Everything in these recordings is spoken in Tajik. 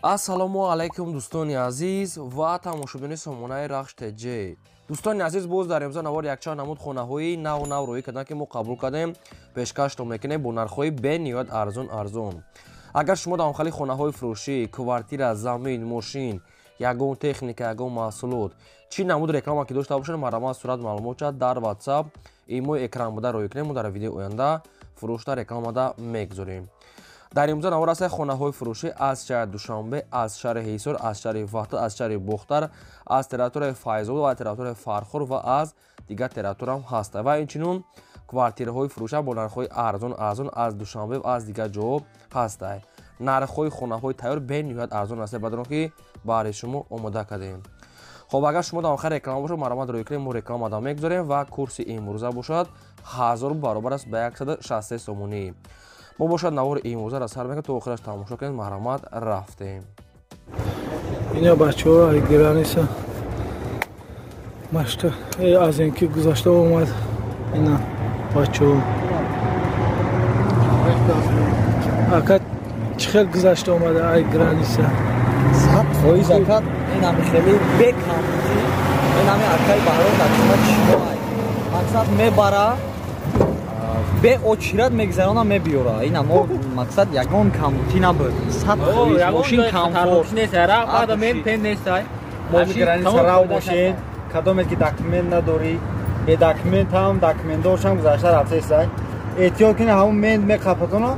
Ассалому алайкум, дӯстони азиз ва тамошобинони сомонаи Рахш ТЖ. Дӯстони азиз, боз дар имрӯза навор якчанд намуд хонаҳои нав нав рӯӣ карданд, ки мо қабул кардем, пешкаштон мекунем бо нархҳои бениҳоят арзон арзон. Агар шумо дар ҳамхели хонаҳои фурӯшӣ, квартира, замин, мошин, ягон техника, ягон маҳсулот, чӣ намуд реклама ки дошта бошед, марҳамат, сурат, маълумот дар WhatsApp имои экран буда рӯй кунем, мо дар видеои оянда фурӯшта рекламада мегузорем. Дар имрӯза навор аст хонаҳои фурӯшӣ аз шаҳри Душанбе, аз шаҳри Ҳисор, аз шаҳри Ваҳдат, аз шаҳри Бохтар, аз территорияи Файзобод ва территорияи Фархор ва аз дигар территориям ҳаст. Ва инчунин квартираҳои фурӯша бо нархҳои арзон арзон аз Душанбе ва аз дигар ҷоҳо ҳаст. Нархҳои хонаҳои тайёр бениҳоят арзон аст, баъд он ки баҳри шумо омода кардем. Хоб, агар шумо дар охир реклама бошад, марҳамат, рӯй кунем, мо рекламада мегузорем ва курси имрӯза бошад 1000 баробар аст ба 163 сомонӣ. Мо бошад навори имрӯзаро сар мекунем, то охираш тамошо кунед, марҳамат, рафтем. Ина бачаҳо ай граница машта аз ин ки гузашта омад. Ина бачаҳо, ака, чӣ хел гузашта омада ай граница? 100%, ака, инами хеле бекамбудӣ, инами акаи Баҳром дар хизмати шумо ай. Мақсад, мебара, беочират мегузарона, мебиёра. Ина мо, мақсад, ягон камбудӣ набуд, 100%. Мошин комфорт. Граница рав бошед, кадоме ки документ надорӣ, бе документ ҳам, документдоршам гузашта рафтесай, эҳтиёт кунед, ҳамун мент меқапатона,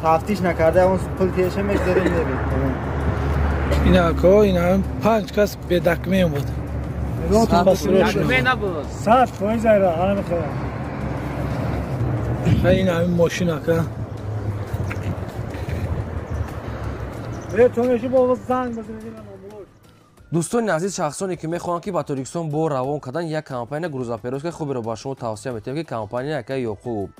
тафтиш накарда ҳамун пул теша мегузарем, меред. Ина ако, ина панҷ кас бе документ буд. 100% айра ҳама хела. Ин ҳамин мошин, ака. Дӯстони азиз, шахсоне ки мехоҳанд, ки ба Тоҷикистон бо равон кардан, як компания грузоперевозка хуберо ба шумо тавсия метиҳем, ки компания ака Ёқуб.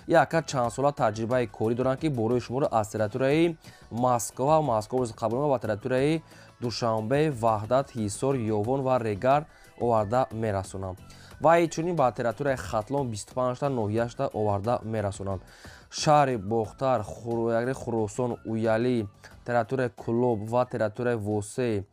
Яка чандсола таҷрибаи корӣ доранд, ки борои шуморо аз территорияи Москва, Москва қабул ва территорияи Душанбе, Ваҳдат, Ҳисор, Ёвон ва Регар оварда мерасонанд ва инчунин ба территорияи Хатлон 25та ноҳияшта оварда мерасонанд. Шаҳри Бохтар, Хуросон, Уялӣ, территорияи Кулоб ва территорияи Восе,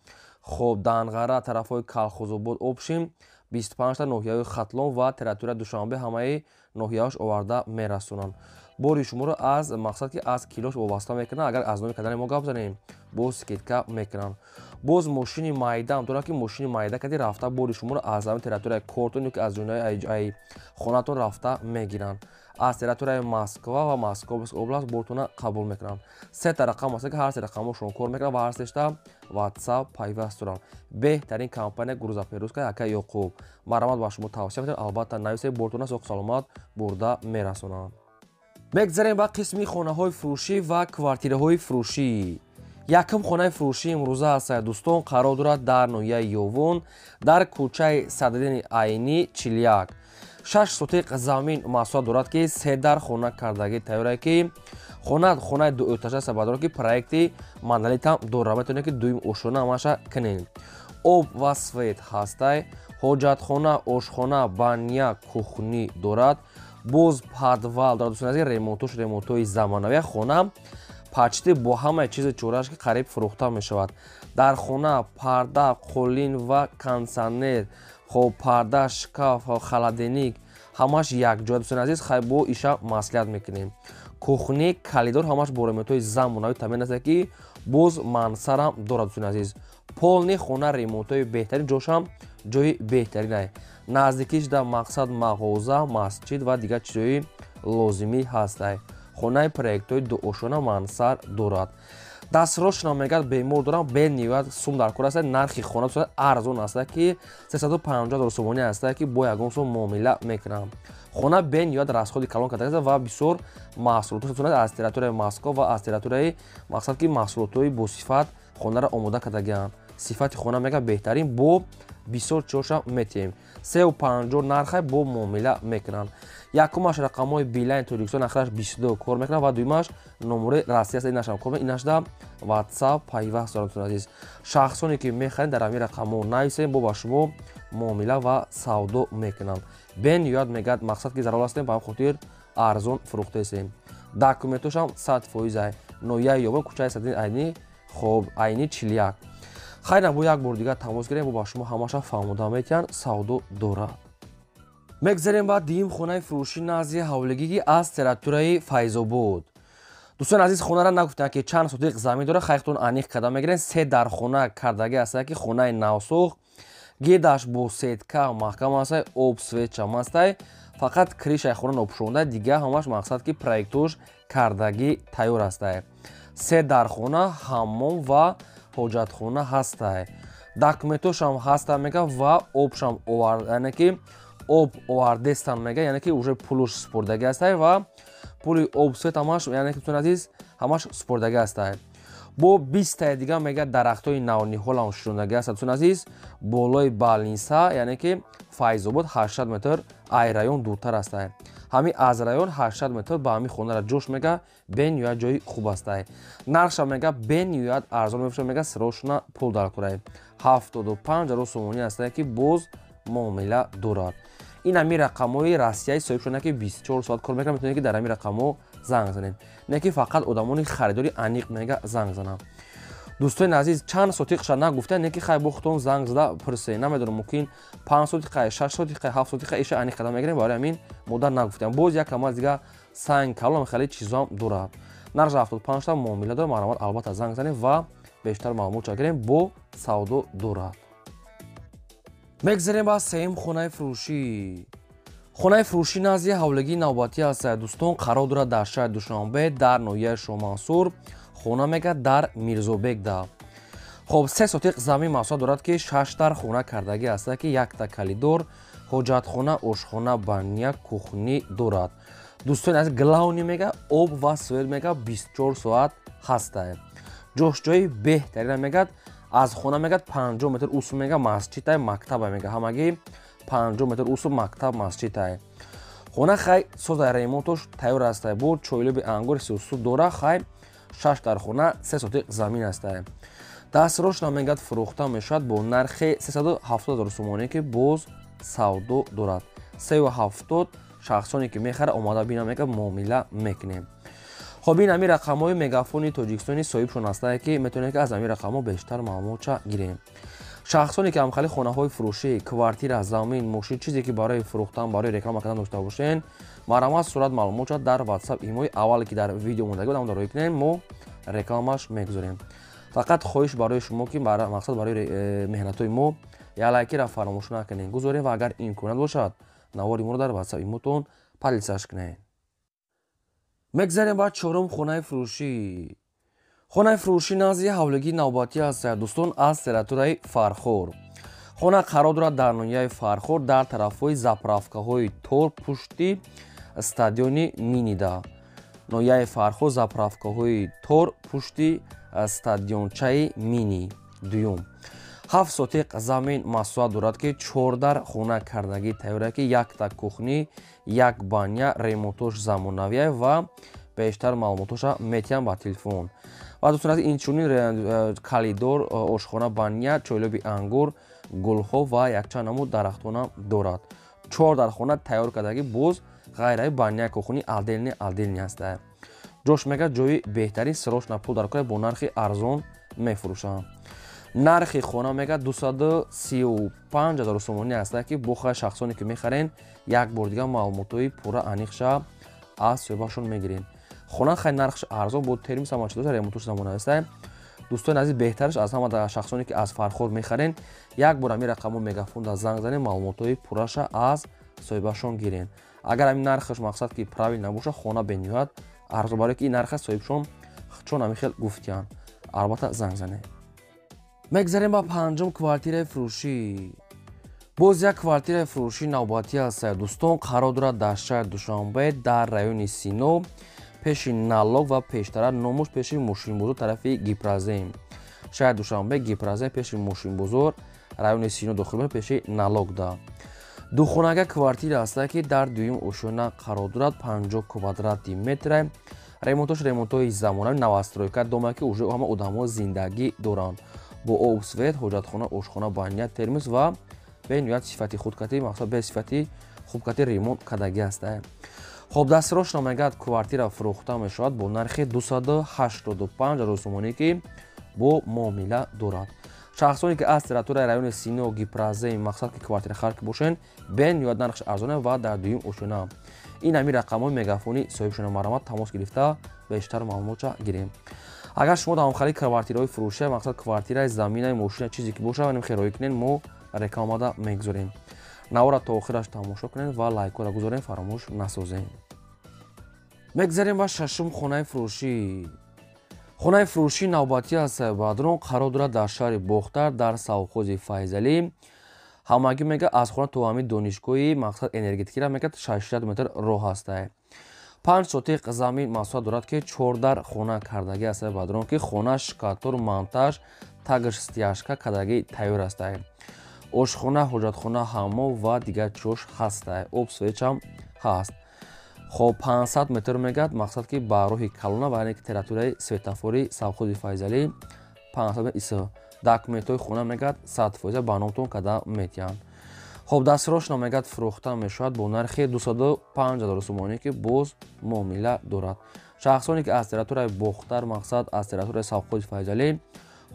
хоб, Данғара, тарафҳои Калхозобод, обшим 25та ноҳияҳои Хатлон ва территорияи Душанбе, ҳамаи ноҳияҳош оварда мерасонанд. Бори шуморо аз мақсад, ки аз килош вобаста мекунанд. Агар аз номи кардани мо гап занем, боз скидка мекунанд. Боз мошини майдаам дорад, ки мошини майда кади рафта бори шуморо аз ҳамин территорияи кортон ё ки аз ҷонаи хонатон рафта мегиранд. Аз территорияи Москва ва Московская область бортона қабул мекунанд. Сета рақам аст, ки ҳар се рақамошон кор мекунанд ва ҳар сешта WhatsApp пайваст доранд. Беҳтарин компания грузоперевозка ака Ёқуб, марҳамат, ба шумо тавсия метавонед, албатта нависед, бортона соқ саломат бурда мерасонанд. Мегзарем ба қисми хонаҳои фурӯшӣ ва квартираҳои фурӯшӣ. Якум хонаи фурӯшӣ имрӯза аст, дӯстон, қарор дорад дар ноҳияи Ёвон, дар кӯчаи Садриддини Айнӣ 41. 6 сотиқ замин масоҳат дорад, ки се дар хона кардагӣ тайёре, ки хона хонаи дуэтажа аст, дорад, ки проекти монолитам дорад, метавонед, ки дуюм ошона ҳамаша кунед. Об ва свет ҳастай, ҳоҷатхона, ошхона, баня, кухня дорад, боз подвал дорад. Дӯстони азиз, ремонтош ремонтҳои замонавӣ, хона почти бо ҳамаи чизи чораш, ки қариб фурӯхта мешавад. Дар хона парда, қолин ва кондитсионер, хоб, парда, шкаф, холодильник ҳамаш якҷоя. Дӯстони азиз, хай, бо иша маслиҳат мекунем. Кухня, коридор ҳамаш бо ремонтҳои замонавӣ таъмин аст, ки боз мансарам дорад. Дӯстони азиз, полный хона, ремонтҳои беҳтарин, ҷошам ҷои беҳтаринай. Наздикиш дар мақсад мағоза, масҷид ва дигар чизҳои лозимӣ ҳастай. Хонаи проектҳои дуошона, мансар дорад. Дастросшона мегӯяд, бемор дорам, бениҳоят сум дар кор аст. Нархи хона арзон аст, ки 350 ҳазор сомонӣ аст, ки бо ягон сум муомила мекунам. Хона бениҳоят расходи калон карда ва бисёр маҳсулотҳо аз территорияи Москва ва аз территорияи, мақсад, ки маҳсулотҳои босифат хонаро омода кардагианд. Сифати хона мега беҳтарин, бо бисёр чоша метиҳем. 3,50 нархай, бо муомила мекунанд. Якумаш рақамҳои Билайн Тоҷикистон, ахираш 22 кор мекунад ва дуюмаш номери Россия аст, инашам кор мекунад, инашда WhatsApp пайваст дорад. Дӯстони азиз, шахсоне ки мехаред, дар ҳамин рақамҳо нависем, бо ба шумо муомила ва савдо мекунанд. Бениҳоят мегӯяд, мақсад, ки зарур ҳастем, ба ҳамин хотир арзон фурӯхтаестем. Документошам 100%-ай. Ноҳияи Ёвон, кӯчаи Садриддини Айнӣ. Хоб, айни 41. Хайр, бо як бор дигар тамос гирем, бо ба шумо ҳамаша фаҳмода метиҳанд, савдо дорад. Мегзарем ба дуюм хонаи фурӯшӣ назди ҳавлигӣ, ки аз территорияи Файзобод. Дӯстони азиз, хонара нагуфтанд, ки чанд сотиқ замин дорад, хайртон аниқ карда мегирем. Се дар хона кардагӣ ҳастанд, ки хонаи навсохт, гедаш бо сетка маҳкам ҳастай, об свет чам ҳастай, фақат крышаи хона нопӯшонда, дигар ҳамаш мақсад ки проектош кардагӣ тайёр ҳастай. Се дар хона, ҳаммом ва ҳоҷатхона ҳастай. Документошам ҳаста мега ва обшам овард, яъне ки об овардестан мега, яъне ки уже пулуш супурдагӣ ҳастай ва пули об свет ҳамаш, яъне ки дӯстони азиз, ҳамаш супурдагӣ ҳастай. Бо 20таи дига мега дарахтҳои навниҳолам шунондагӣ ҳаст, дӯстони азиз, болои балниса, яъне ки Файзобод 800 метр ай район дуртар ҳастай. Ҳамин аз район 800 метр ба ҳамин хонара ҷош мега бениҳоят ҷои хуб ҳастай. Нархша мега бениҳоят арзон мефурӯшад, мега сирошуна пул дар курай. 75 ҳазор сомонӣ ҳастай, ки боз муомила дорад. Ин ҳамин рақамҳои Россияи соҳиб шуда, ки 24 соат кор мекунад, метавонед, ки дар ҳамин рақамҳо занг занед. Не ки фақат одамони харидори аниқ мега занг зананд. Дӯстони азиз, чанд сотиқша нагуфта, не ки хай бо худтон занг зада пурсе. Намедонам, мумкин 5 сотиқа, 6 сотиқа, 7 сотиқа иша аниқ карда мегирем, барои ҳамин модар нагуфтам. Боз як камаз дига санг калом хеле чизоам дорад. Нархш 75 та муомила дорад, марҳамат, албатта занг занед ва бештар маълумот гирем, бо савдо дорад. Мегзарем ба сеюм хонаи фурӯшӣ. Хонаи фурӯшӣ назди ҳавлигии навбатӣ аст, дӯстон, қарор дорад дар шаҳри Душанбе, дар ноҳияи Шоҳмансур, хона мега дар Мирзобекда. Хоб, се сотиқ замин масоҳат дорад, ки шаш дар хона кардагӣ аст, ки якта калидор, ҳоҷатхона, ошхона, баня, кухни дорад. Дӯстони азиз, главный мега об ва свет мега 24 соат ҳастай. Ҷош ҷои беҳтарина мегад, аз хона мегад 50 метр усу мега масҷидай, мактаба мега, ҳамагӣ 50 метр усу мактаб масҷидай. Хона хай соза ремонтош тайёр ҳастай, бо чойлуби ангур сиусу дора, хай шаш дар хона, се сотиқ замин ҳастай. Дастрош намегад фурӯхта мешавад бо нархи 370 ҳазор сомонӣ, ки боз савдо дорад. 370 шахсоне ки мехарад омада бина мега муомила мекунем. Хоб, ин ҳамин рақамҳои Мегафони Тоҷикистони соҳибшон ҳастае, ки метавонед, ки аз ҳамин рақамҳо бештар маълумотша гирем. Шахсоне ки ҳамхали хонаҳои фурӯшӣ, квартира, замин, мошин, чизе ки барои фурӯхтан, барои реклама кардан дошта бошен, марҳамат, сурат маълумотша дар WhatsApp имои аввале, ки дар видео мондагӣ буд, ҳамон роҳӣ кунем, мо рекламаш мегузорем. Фақат хоҳиш барои шумо, ки мақсад барои меҳнатҳои мо як лайкира фаромӯш накунед, гузорем ва агар имконият бошад, навори моро дар WhatsApp имотон поделиться кунед. Мегзарем ба чорум хонаи фурӯшӣ. Хонаи фурӯшӣ назди ҳавлигии навбатӣ аст, дӯстон, аз территорияи Фархор. Хона қарор дорад дар ноҳияи Фархор, дар тарафҳои заправкаҳои Тор, пушти стадиони Минида. Ноҳияи Фархор, заправкаҳои Тор, пушти стадиончаи Мини дуюм. 7 сотиқ замин масоҳат дорад, ки чордар хона кардагӣ тайёра, ки якта кухни, як баня, ремонтош замонавия ва бештар маълумотоша метиҳам ба телефон. Ва дӯстон азиз, инчунин калидор, ошхона, баня, чойлоби ангур, гулҳо ва якчанд намуд дарахтона дорад. Чор дар хона тайёр кардагӣ, боз ғайраи баня, кухни отдельный отдельный ҳастад. Ҷош мега ҷои беҳтарин, срочно пул дар кора, бо нархи арзон мефурӯшанд. Нархи хона мега 235 ҳазор сомонӣ ҳастад, ки бо шахсоне ки мехарен, як бор дигар маълумотҳои пурра аниқша аз соҳибашон мегирем. Хона хай нархш арзон, бо термис ҳама чиз, ремонтош замона ҳастад. Дӯстони азиз, беҳтараш аз ҳама шахсоне ки аз Фархор мехарен, як бор ҳамин рақамҳо Мегафонда занг занен, маълумотҳои пурраша аз соҳибашон гирен. Агар ҳамин нархаш мақсад ки правил набошад, хона бениҳоят арзон, барое ки ин нарха соҳибшон чун ҳамин хел гуфтиянд. Албатта занг занед. Мегзарем ба панҷум квартираи фурӯшӣ. Боз як квартираи фурӯшӣ навбатӣ аст, дӯстон, қарор дорад дар шаҳри Душанбе, дар райони Сино, пеши налог ва пештара номуш пеши мошинбозор, тарафи Гипрозем. Шаҳри Душанбе, Гипрозем, пеши мошинбозор, райони Сино дохил пеши налогда. Духонага квартира аст, ки дар дуюм ошёна қарор дорад, 50 квадрати метра. Ремонтош ремонтҳои замонави, новостройка дома, ки уже ҳама одамҳо зиндагӣ доранд. Бо об, свет, ҳоҷатхона, ошхона, баня, термос ва бениҳоят сифати худкатӣ, мақсад бе сифати хубкатӣ ремонт кардагӣ аст. Хоб, дастрош намегад квартира фурӯхта мешавад бо нархи 285 ҳазор сомонӣ, ки бо муомила дорад. Шахсоне ки аз территорияи райони Сино, Гипразем, мақсад ки квартирахар ки бошен, бениҳоят нархш арзона ва дар дуюм ошёна. Ин ҳамин рақамҳои мегафони соҳибшона марҳамат тамос гирифта бештар маълумотша гирем. Агар шумо давомхарии квартираҳои фурӯшия, мақсад квартираи, заминаи, мошина, чизе ки бошад, ванем хероӣ кунен, мо рекламада мегузорем. Навора то охираш тамошо кунед ва лайкҳоро гузорем, фаромӯш насозем. Мегзарем ба шашум хонаи фурӯшӣ. Хонаи фурӯшии навбатӣ аст баъдрон қарор дорад дар шаҳри Бохтар, дар совхози Файзалӣ. Ҳамагӣ мега аз хона то ҳамин донишгоҳи мақсад энергетикиро мега 600 метр роҳ ҳастае. 5 сотиқ замин масоҳат дорад ки 14 хона кардагӣ аст баъдрон, ки хона шкатур, монтаж, тагш, стяжка кардагӣ тайёр ҳастае. Ошхона, ҳоҷатхона, ҳаммом ва дигар чиҳош ҳастае. Об, свечам ҳаст. Хоб 500 метр мегад, мақсад ки ба роҳи калона ва яъне ки территорияи светофори совхози Файзалӣ 500 метр ис. Документҳои хона мегад 100% ба номтон карда метиҳанд. Хоб дастрошно мегад фурӯхта мешавад бо нархи 205 000 сомонӣ, ки боз муомила дорад. Шахсоне ки аз территорияи Бохтар, мақсад аз территорияи совхози Файзалӣ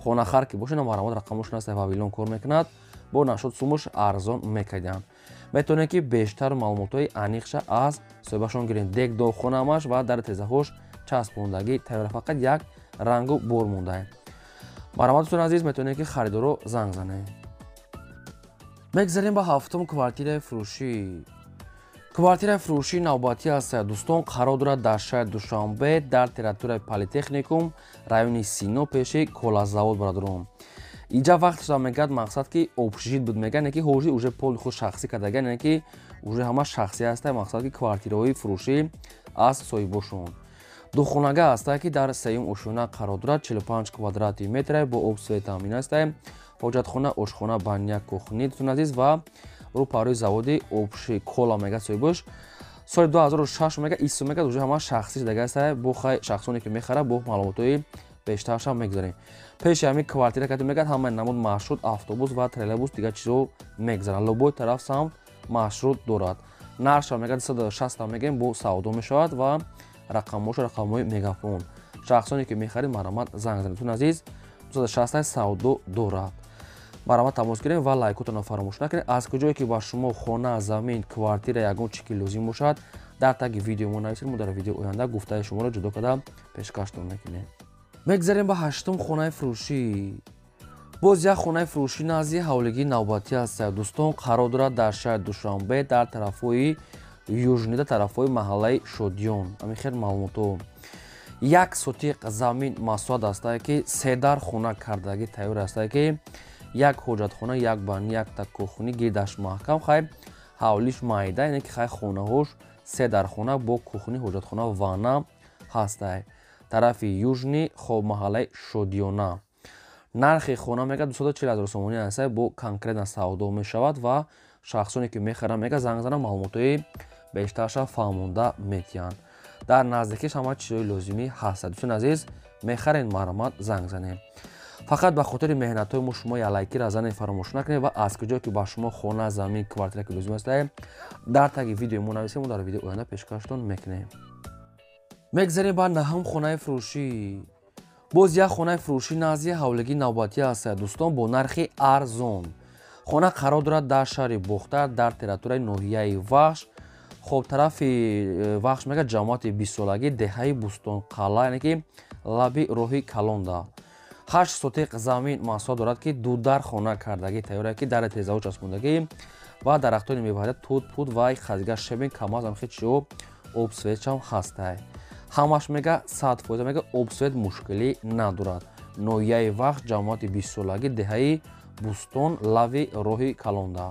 хонахар ки бошед, марҳамат рақамошон аст, Вавилон кор мекунад, бо нашуд сумуш арзон мекардиҳанд. Метавонед ки бештар маълумотҳои аниқша аз соҳибашон гиред. Дег дохонаамаш ва дар тезаҳош часпондагӣ тайёра, фақат як рангу бор мондае. Марҳамат дӯстони азиз, метавонед ки харидоро занг занед. Мегзарем ба ҳафтум квартираи фурӯшӣ. Квартираи фурӯшии навбатӣ аст дӯстон қарор дорад дар шаҳри Душанбе, дар территорияи Политехникум, райони Сино, пеши колазавод бародарон. Инҷа вақтша мегӯяд мақсад ки общежит буд, мегӯяд не ки ҳозир уже поли худ шахсӣ кардага, не ки уже ҳама шахсӣ ҳаста, мақсад ки квартираҳои фурӯшӣ аз соҳибошон. Духонага ҳаста ки дар сеюм ошёна қарор дорад, 45 квадрати метра бо об, свет таъмин ҳаста, ҳоҷатхона, ошхона, баня, кухни дӯстони азиз ва рӯ парои заводи обши кола мегӯяд соҳибош. Соли 2006 мегӯяд исм мегӯяд уже ҳама шахсӣ шудага ҳаста, бо хай шахсоне ки мехарад бо маълумотҳои бештарша мегузарем. Пеши ҳамин квартира кати мегӯяд ҳамаи намуд маршрут, автобус ва троллейбус дигар чизҳо мегузаранд. Любой тараф самт маршрут дорад. Нархша мегӯяд 260 мегӯем бо савдо мешавад ва рақамҳош рақамҳои мегафон. Шахсоне ки мехарид марҳамат занг занед. Дӯстони азиз, 260 савдо дорад. Марҳамат тамос гирем ва лайкотонро фаромӯш накунед. Аз куҷое ки ба шумо хона, замин, квартира ягон чӣ ки лозим бошад, дар таги видео мо нависед, мо дар видеои оянда гуфтаи шуморо ҷудо карда пешкаштон мекунем. Мегзарем ба ҳаштум хонаи фурӯшӣ. Боз як хонаи фурӯшӣ назди ҳавлигии навбатӣ аст дӯстон қарор дорад дар шаҳри Душанбе, дар тарафҳои Южнида, тарафҳои маҳаллаи Шодиён. Ҳамин хел маълумотҳо. 1 сотиқ замин масоҳат ҳастае ки 3 дар хона кардагӣ тайёр ҳастае ки як ҳоҷатхона, як бани, якта кухни, гирдаш маҳкам, хай ҳавлиш майда, яъне ки хай хонаҳош 3 дар хона бо кухни, ҳоҷатхона, ванна ҳастае. Тарафи Южни, хоб маҳаллаи Шодиёна. Нархи хона мегӯяд 240 000 сомонӣ ҳастае, бо конкретно савдо мешавад ва шахсоне ки мехаранд мегӯяд занг зананд, маълумотҳои бештарша фаҳмонда метиҳанд. Дар наздикиш ҳама чизҳои лозимӣ ҳастад. Дӯстони азиз, мехаред марҳамат занг занед. Фақат ба хотири меҳнатҳои мо шумо як лайкиро занед фаромӯш накунед ва аз куҷое ки ба шумо хона, замин, квартира ки лозим ҳастае, дар таги видеои мо нависед, мо дар видеои оянда пешкаштон мекунем. Мегзарем ба наҳум хонаи фурӯшӣ. Боз як хонаи фурӯшӣ назди ҳавлигии навбатӣ аст дӯстон бо нархи арзон. Хона қарор дорад дар шаҳри Бохтар, дар территорияи ноҳияи Вахш. Хоб тарафи Вахш мегӯяд ҷамоати 20-солагӣ, деҳаи Бӯстонқалъа, яъне ки лаби роҳи Калонда. 8 сотиқ замин масоҳат дорад ки 2 дар хона кардагӣ тайёр ки дар тезаҳо часпондагӣ ва дарахтони меваҳоя тут, пут ва хазига, шебен, камаз, ҳамхел чизҳо об, светшам ҳастае. Ҳамаш мега 100% мега об, свет мушкилӣ надорад. Ноҳияи Вахш, ҷамоати 20-солагӣ, деҳаи Бӯстон, лави роҳи Калонда.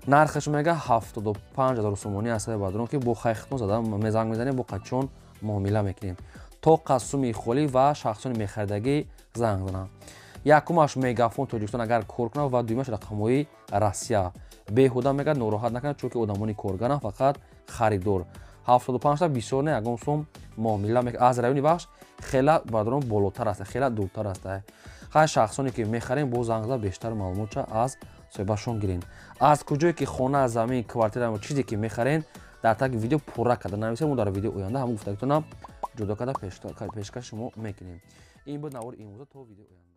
Нархаш мега 75 000 сомонӣ аст баъдрон ки бо хайхтон зада занг мезанем, бо қачон муомила мекунем. То қасуми холӣ ва шахсони мехаридагӣ занг зананд. Якумаш мегафон Тоҷикистон агар кор кунад ва дуюмаш рақамҳои Россия. Беҳуда мегӯяд нороҳат накунад, чунки одамони коргаранд, фақат харидор. 75 та бисёр не, ягон сум муомила мекунад. Аз райони Вахш хела бародарон болотар аст, хела дуртар аст. Хай шахсоне ки мехарем бо занг зада бештар маълумотша аз соҳибашон гирен. Аз куҷое ки хона, замин, квартира, чизе ки мехарен, дар таги видео пурра карда нависед, мо дар видеои оянда ҳамон гуфтагитонам ҷудо карда пешкаш шумо мекунем. Ин буд навори имрӯза. То видеои оянда.